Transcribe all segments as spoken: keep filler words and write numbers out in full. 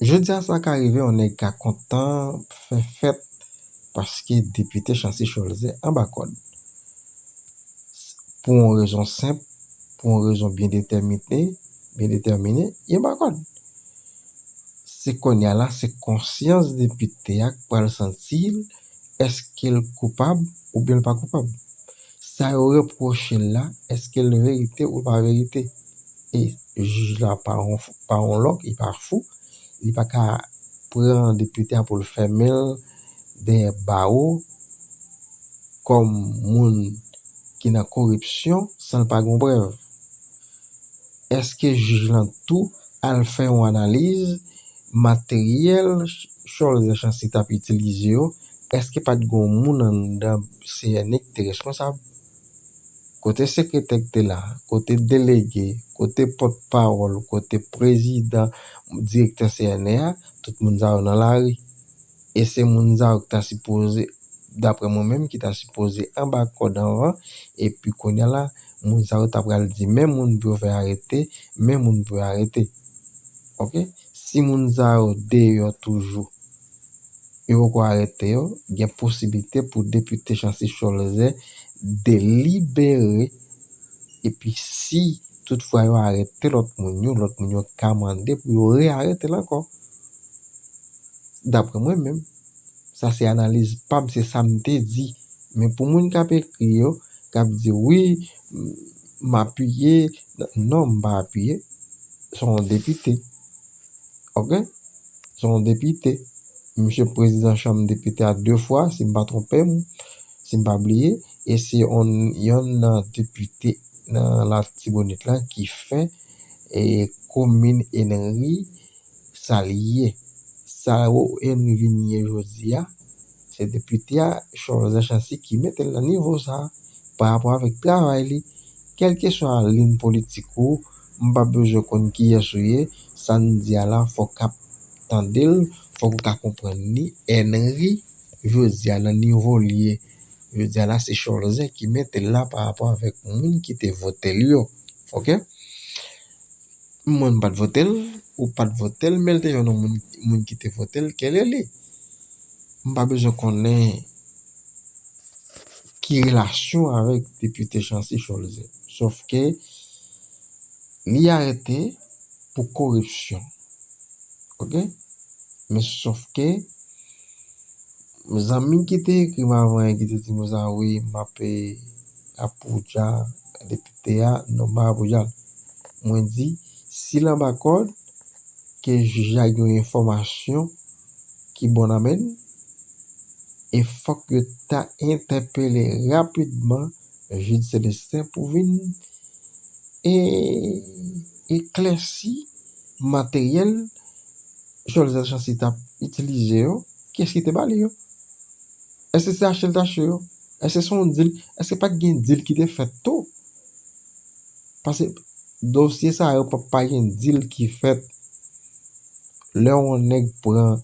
Jodi a sa ka rive yon nèg ka kontan fè fèt paske depite Chancy Cholzè anba kòd. Pou yon rezon senp, pou yon rezon byen detèmine, byen detèmine, li anba kòd. Se kounye a la, se konsyans depite a k pral santi l, èske l koupab oubyen l pa koupab. Sa yo repwoche l la, èske l verite ou pa verite? E jij la pa yon, pa yon lòk, li pa fou, li pa ka pran depite a pou l fèmen l dèyè bawo kòm moun ki nan koripsyon san l pa gen prèv. Èske jij lan tou al fè yon analiz materyèl Cholzè Chancy t ap itilize yo, èske pa t gen yon moun anndan C N E ki te reskonsab? Kote sekretè ki te la, kote delege, kote pòtpawòl, kote prezidan, direktè C N E a, tout moun sa yo nan lari. E se moun sa yo ki ta sipoze, daprè mwen menm, ki ta sipoze anba kòd anvan, epi kounye a la, moun sa yo ta pral di, men moun pou yo fè arete, men moun pou yo arete. Oke? Si moun sa yo deyò toujou, yo poko arete yo, gen posiblite pou depite Chancy Cholzè delibere, epi si toutfwa yo arete lòt moun yo, lòt moun yo ka mande pou yo rearete l ankò. Daprè mwen menm, sa se analiz pa m, se sa m te di. Men pou moun k ap ekri yo, k ap di, "Wi, m apiye," non, m pa apiye. Se yon depite. Oke? Se yon depite. Misye prezidan chanm depite a de fwa, si m pa twonpe m, si m pa bliye. E se yon, yonn nan depite nan Latibonit la ki fè, e, komin Enri sa l ye. Sa Enri vin ye jodi a, se depite a, Cholzè Chancy, ki mete l nan nivo sa a, pa rapò avèk travay li. Kèlkeswa liy politik ou, m pa bezwen konn kiyès ou ye, sa n di a la, fòk w ap tande l, fòk ou ka konprann li. Enri, jodi a, nan nivo l ye, jodi a la, se Cholzè ki mete l la pa rapò avèk moun ki te vote l yo. Oke? Mwen, m pa t vote l, ou pa t vote l, men l te jwenn yon moun, moun ki te vote l, kele li. M pa bezwen konnen ki relasyon avèk depite Chancy Cholzè. Sòf ke li arete pou koripsyon. Oke? Men sòf ke zanmi ki te ekri m avan an ki te di m sa, wi, m ap, e, ap poudja depite a, non, m pa ap poudja l. Mwen di, si l anba kòd, ke jij la gen yon enfòmasyon ki bon nan men l, e fòk yo ta entèpele rapidman Jude Célestin pou vin e, eklèsi materyèl Cholzè Chancy t ap itilize yo, kiyès ki te ba li yo? Èske se achte l t achte yo? Èske se yon dil? Èske pa t gen dil ki te fèt tou? Paske dosye sa yo pa, pa gen dil ki fèt. Lè yon nèg pran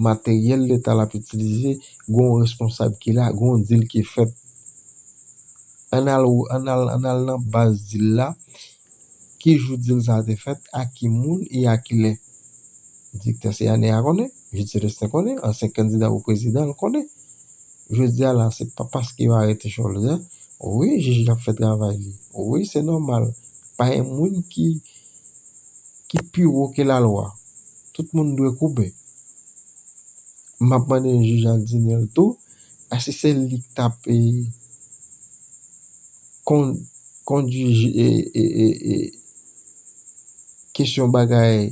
materyèl leta l ap itilize, gen yon responsab ki la, gen yon dil ki fèt. Ann al, ann al, ann al nan baz dil la, ki jou dil sa a te fèt, a ki moun e a ki lè. Direktè C N E a konnen, Jude Célestin konnen, ansyen kandida pou prezidan, l konnen. Jodi a la, se pa paske yo arete Cholzè, wi, jij la ap fè travay li. Wi, se nòmal. Pa gen moun ki, ki pi wo ke lalwa. Tout moun dwe koube. M ap mande jij Aldinel tou, èske se li k t ap, e, kon-, kondui, e, e, e, e, kesyon bagay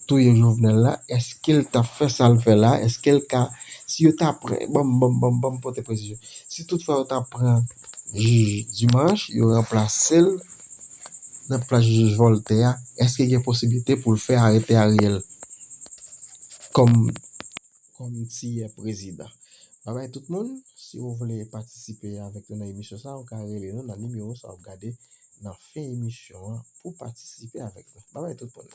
touye Jovenel la, èske l t ap fè sa l fè la? Èske l ka, si yo ta pran, ban m, ban m, ban m, ban m pote presizyon. Si toutfwa yo ta pran jij Dimanche, yo ranplase l nan plas jij Voltaire a, èske gen posiblite pou l fè arete Ariel kòm, kòm tiyè prezidan? Babay tout moun, si w vle patisipe avèk nou nan emisyon sa, ou ka rele nou nan nimewo sa w ap gade nan fen emisyon an pou patisipe avèk nou. Babay tout moun.